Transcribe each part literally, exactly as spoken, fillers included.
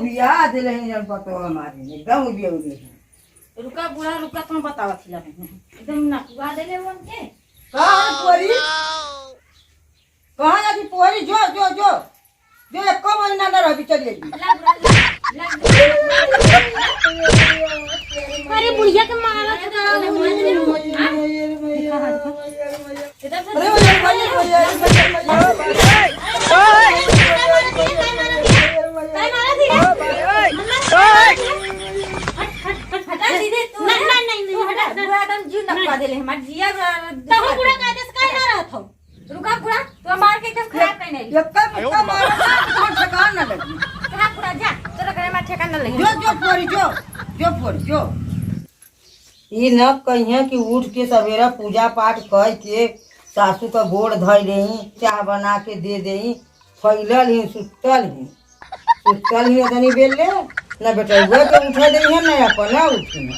बिया देले हैं जन पतवा मारे, एकदम उबिया उबिया। रुका बूढ़ा, रुका, तुम बतावत हिला। एकदम नकुआ देले मन के। का है पोरी? कहाँ जाती पोरी? जो, जो, जो। जो एको महीना न रहबी, चल जाई। अरे बुढ़िया के मारा तो का हो? अरे भैया, भैया, भैया, भैया। हटा सीधे तू। नहीं, नहीं, नहीं, नहीं, तू हटा, हटा। बुढ़ा एकदम जीव नपवा देले हमार जिया। तहु बुढ़ा का देश का ना रहत हो? रुका बुढ़ा, तू मार के एकदम खराब कर नहीं। एक्का मुक्का मारा ना, तो ठेकान ना लगी। कहाँ बुढ़ा जा, तोरा घरे मार ठेकान ना लगी। जो, जो पोरी, जो, जो पोरी, जो। ई न कहिए कि उठ के सवेरा पूजा पाठ कर के सासू का गोड़ धइ लेही, चाह बना के दे देही, फैलल ही, सुतल ही, सुतल ही, तनी बेर ले, न बेटउआ के उठा देही, न अपना उठी,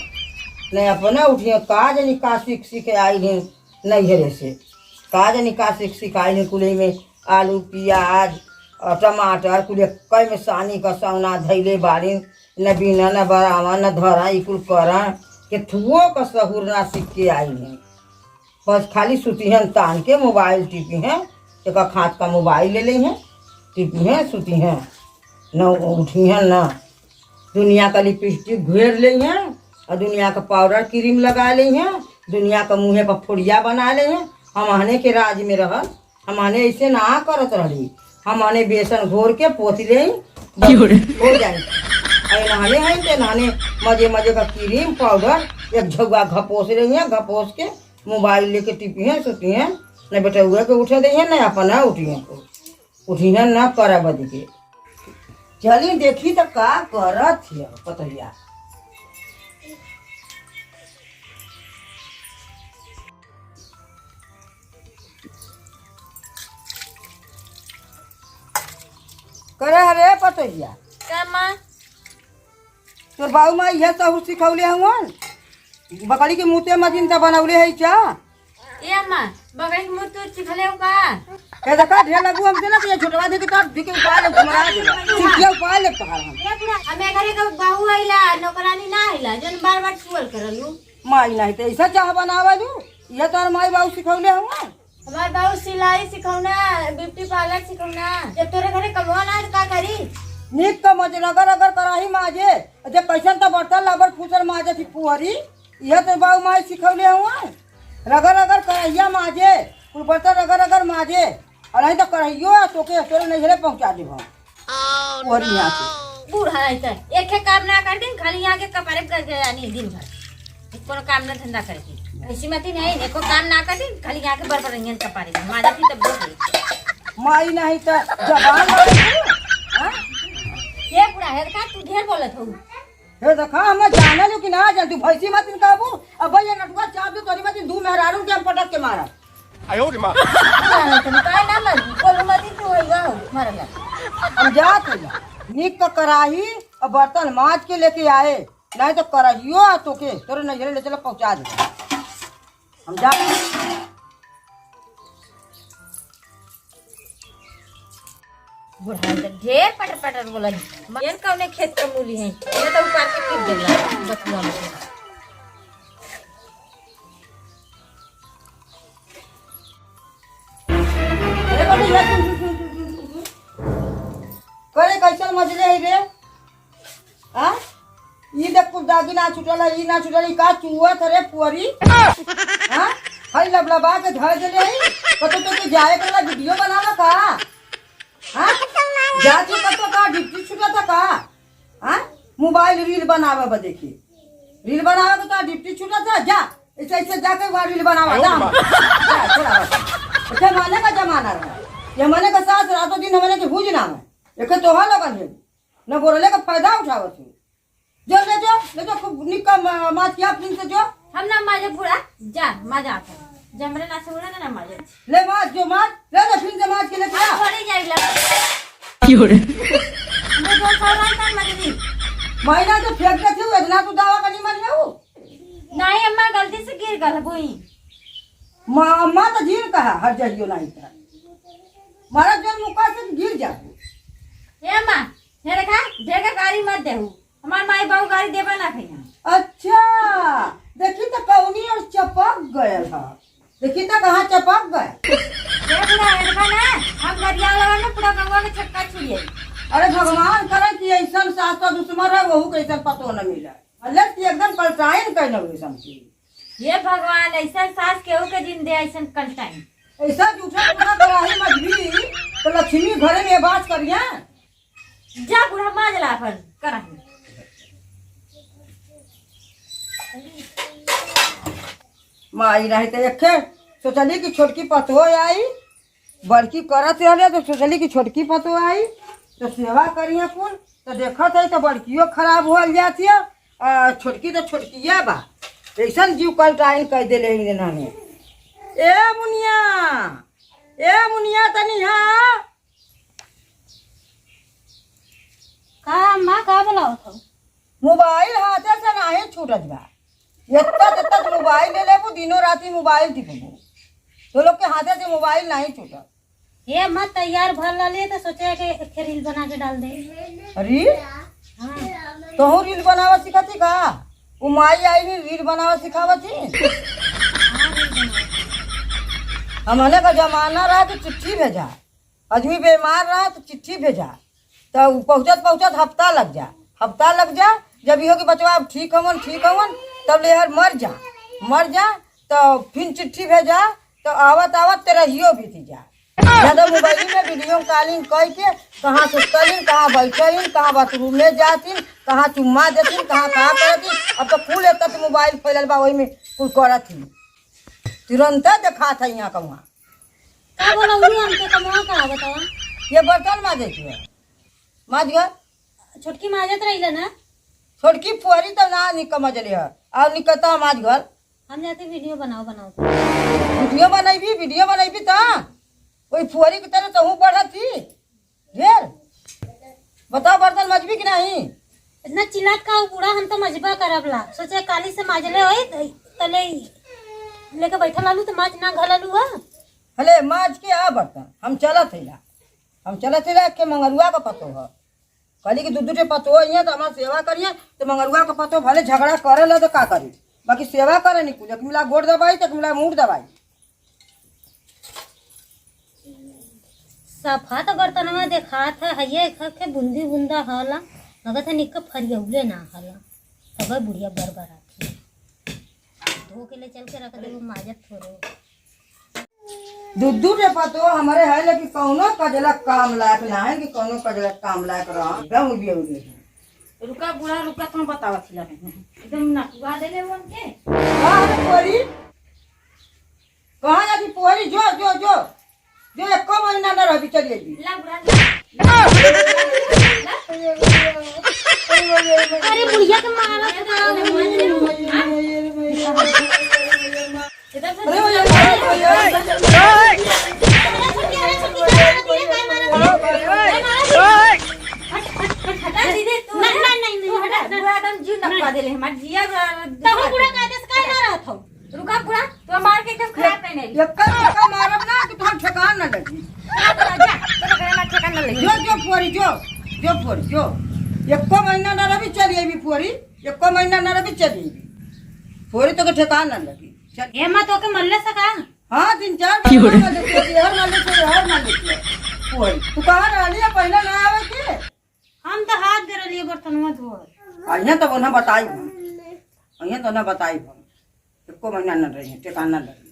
न अपना उठी। का जानी का सीख सीख आई ही नैहरे से, का जानी का सीख सीख आई ही कुलई में आलू, पियाज और टमाटर कुल एक्कै में सानी का सौना धैले बाड़ीन, न बीना, न बरावा, न धरा, ई कुल करा, केथुओ का सहूर ना सीख के आई ही। बस खाली सुतिहन तान के मोबाइल टिपिहन, एक हाथ का मोबाइल ले लेइहन, टिपिहन, सुतिहन, न उठिहन न। दुनिया का लिपस्टिक घेर लेइहन और दुनिया का पाउडर क्रीम लगा लेइहन, दुनिया का मुँहे पर फोड़िया बना लेइहन। हमहने के राज में रहल, हमहने ऐसे ना करत रहली। हमहने बेसन घोर के पोत लेई, बस हो जाए। अरे नहने हैं ते नहने मजे मजे का क्रीम पाउडर एक झौआ घपोस लेइहन, घपोस के मोबाइल लेके टिपिहन, सुतिहन, न बेटउआ के उठे देइहन, न अपना उठिहन, उठिहन न करा बज के। चली देखी त का करत हिय पतोहिया। करे हरे पतोहिया। का माँ? तोर बाऊ माई इहे सहूर सिखौले हवन। बकरी के मुते मजिन त बनौले है चा। ए अम्मा, बकरी के मुते सिखले हो का? ए देखा, ढेर लगू हमसे ना, तो ये छोटवा दे के तो दिखे उपाय ले घुमरा दे। सिखिया उपाय ले पहाड़ हम। ए बुढ़ा, हमें घरे का बहू आइला, नौकरानी ना आइला, जन बार-बार छुअल करलू। माई नहीं तो ऐसा चाह बनावा दू, ये तो माई बाऊ सिखौले हवन। हमार बाबू सिलाई सिखौना, ब्यूटी पार्लर सिखौना। जब तोरे घरे कमवा ना है, तो का करी? निक का मजे रगर रगर कराही माजे। जे कैसन त बर्तन लाबर फूसर माजे थी पुहरी। यह तो बाबू माई सिखौले हुआ। रगर रगर करहिया माजे, कुल बर्तन रगर रगर माजे। और नहीं तो करहियो आ तोके तोरे नैहरे पहुँचा देब हम। ओरी यहाँ से। बूढ़ा है तो एक काम ना कर दिन, खाली यहाँ के कपारे कर के आनी दिन भर। कोनो काम ना धंधा करती। ऐसी मती नहीं, एको काम ना करती, खाली यहाँ के बर बर रंगन कपारे। माजा थी तब देख ले। माई नहीं तो जबान मारे तू, हाँ? ये बूढ़ा है का तू ढेर बोलत हो? हे देखा, हम जाने लो कि ना जान, तू भैंसी मत काबू। अब भैया नटुआ चाप दो, तोरी मत दू मेहरारू के हम पटक के मारा। आयो रे माँ। जाने तुम काय ना मर, बोलो मत ही तू होइगा हो, मर गया। हम जात है, निक का कराही और बर्तन माज के लेके आए, नहीं तो कराहियो आ तोके, तोरे नैहरे ले चला पहुँचा दे। हम जा। बुढ़ा तो ढेर पटर पटर बोला। ये कौने खेत के मूली है? ये तो उपार के पीट देला, बथुआ में। अरे बाबू, ये सुन, सुन, सुन। करे, कैसन मजले है रे? आ? ई देख, कुल दागी ना छूटल है, ई ना छूटल, ई का चुअत रे पुअरी? हाँ? हई लबलबा के धर देले है, कतो तो के जाए के ला वीडियो बनावा का? हाँ? जा तू कतो का ड्यूटी छूटा था का? हाँ? मोबाइल रील बनावे बा देखी। रील बनावे के तो ड्यूटी छूटा था, जा। ऐसे, ऐसे जाके वहाँ रील बनावा, आयो जा। रे माँ। जा, छोड़ा बस। अच्छा, माने का जमाना रहा। ये माने का सास रातों दिन हमने के हुज ना है। एक तो हा लगन है। न बोलले का फायदा उठावत है। जो ले जो, ले जो, खूब निक का मा-, माज किया फिन से जो। हम ना माजे बूढ़ा, जा, माजा आता। जमरे ना से उड़ा ना माजे। ले माज, जो माज, ले जो फिन से माज के लेके आ। थोड़ी जाइला। क्यों रे? वो जो सामान ना मजली। महीना तो फेंक देती हूँ, इतना तू दावा का नहीं मान रहा हूँ। नहीं अम्मा, गलती से गिर गल बोई। माँ, अम्मा तो जीन कहा, हर जइयो नहीं कहा। मारा जो मुका से गिर जा। ए अम्मा, ये देखा, ढेर के गारी मत देहू। हमार माई बाबू गारी देबे ना कहिया। अच्छा, देखी तो कौनी और चपक गयल ह। देखी तो कहाँ चपक गए। ये पूरा एड़बा ना, हम गरिया लगा में पूरा गंगा के छक्का छुड़िए। अरे भगवान करे कि ऐसन सास का दुश्मन है, वहू के ऐसन पतो न मिले। भले कि एकदम पलटाइन कइल हुई समझी। ये भगवान, ऐसन सास केहू के जिन दे, ऐसन कलटाइन। ऐसा जूठा जूठा गवाही मजबी, तो लक्ष्मी घरे में बास करिया। जा बूढ़ा, माज ला अपन कराही। माई रहे तो एखे सोचली कि छोटकी पतोह आई, बड़की करत रहले तो सोचली कि छोटकी पतोह आई तो सेवा करिया कुल, तो देखत है तो बड़कियो खराब होल जात है, आ छोटकी तो छोटकिया बा। ऐसन जीव कलटाइन कह देले इन्होंने। ए मुनिया, ए मुनिया तनी हाँ। का अम्मा, का बोलावत हो? मोबाइल हाथे से नाहीं छूटत बा। एतना जेतना तू मोबाइल ले लेबू, दिनों राती मोबाइल टिपबू। तो लोग के हाथे से मोबाइल नाहीं छूटत। हे अम्मा, तैयार भर ला ले तो सोचे कि एक ठे रील बना के डाल दे। अरे? हाँ। तोहू रील बनावा सिखती का? उ माई आई नहीं, रील बनावा सिखावत ही। हाँ, रील बनावा। हमने का जमाना रहा कि चिट्ठी भेजा। आदमी बीमार रहा तो चिट्ठी भेजा, तो उ पहुँचत पहुँचत हफ्ता लग जा, हफ्ता लग जा। जब इहो कि बचवा अब ठीक हवन, ठीक हवन, तब ले यार मर जा, मर जा, तो फिर चिट्ठी भेजा, तो आवत आवत तेरहियो बीत जा। ज्यादा मोबाइल में वीडियो कॉलिंग कह के कहाँ सुतलिन, कहाँ बैठलिन, कहाँ बाथरूम में जातिन, कहाँ चुम्मा देतिन, कहाँ का करतिन। अब तो कुल एक मोबाइल फैलल बा, वही में कुल करत ही। तुरंते देखात है यहाँ कौआ। का बोलौली हमके कमवा का बतावा? ये बर्तन माजे के है। माज घर। छोटकी माजत रहिला ना। छोटकी फुहरी तो ना निक मजले है। और निकलता माज घर। हम जाते वीडियो बनाओ, बनाओ। वीडियो बनैबी, वीडियो बनैबी ता। कोई फुहरी की तरह तहूँ बढ़त ही। ढेर। बताओ बर्तन मजबी कि नहीं? इतना चिल्लात का हो बूढ़ा, हम तो मजबा करब ला। सोचे काली से माजले होई, त-, तले ही लेके बैठल रहलू तो माज ना घललू हा। हले माज के आ बर्तन, हम चलत हइला। हम चलत हइला के मंगरुआ का पतो ह। कहली कि दू दू ठे पतो हियाँ तो हमार सेवा करिए, तो मंगरुआ का पतो भले झगड़ा करे ला तो का करी, बाकी सेवा करे नहीं कुल। एक मिला गोड़ दबाई तो एक मिला मूड़ दबाई। सफा तो बर्तनवा देखात है, हइये एक के बूंदी बूंदा हला, लगत है निक फरियौले ना हला, तब बुढ़िया बरबरात है। धो के ले चल के रख देबो, माजत थोड़ो। दू दू रे पतो हमरे है, लेकिन कौनो कजलक काम लायक ना है कि कौनो कजलक काम लायक रहा, एकदम उड़िया उड़िया। रुका बूढ़ा, रुका, तुम बतावा थिला एकदम नकुआ देले उनके। का रे पोरी? कहाँ जाती पोरी? जो, जो, जो। जो एको महीना ना रहबी, चली अइबी। ला बुढ़ा, ला। अरे बुढ़िया के मारा था। इधर से अरे भैया, अरे भैया। हटा दीदी, तू नहीं, हटा। नहीं, नहीं, नहीं, तू हटा। हटा। बुढ़ा एकदम जीव नपवा देले हमार जिया। तहु बुढ़ा कायदे से काहे ना रहत हो? रुका बुढ़ा, तू मार के एकदम खराब नहीं, नहीं। एक्का धक्का मारब ना कि तोहर ठेकान ना लगी। जा, जा, तोरा घर में ठेकान ना लगी। जो, जो पोरी, जो, जो पोरी, जो। एको महीना ना रहबी, चली अइबी पोरी। एको महीना ना रहबी, चली अइबी। पोरी तोके ठेकान ना लगी। चल। ए माँ, तोके मरले से का? हाँ, तीन चार बार मार लेती है, हर मार लेती है, हर मार लेती है। पोरी, तू कहाँ रहली है, पहले ना आवे के? हम तो हाथ दे रहली है बर्तनवा धोए। अइहें तब उन्हें बताई हम। अइहें तो उन्हें बताई हम। एको महीना न रही, ठेकाना न रही।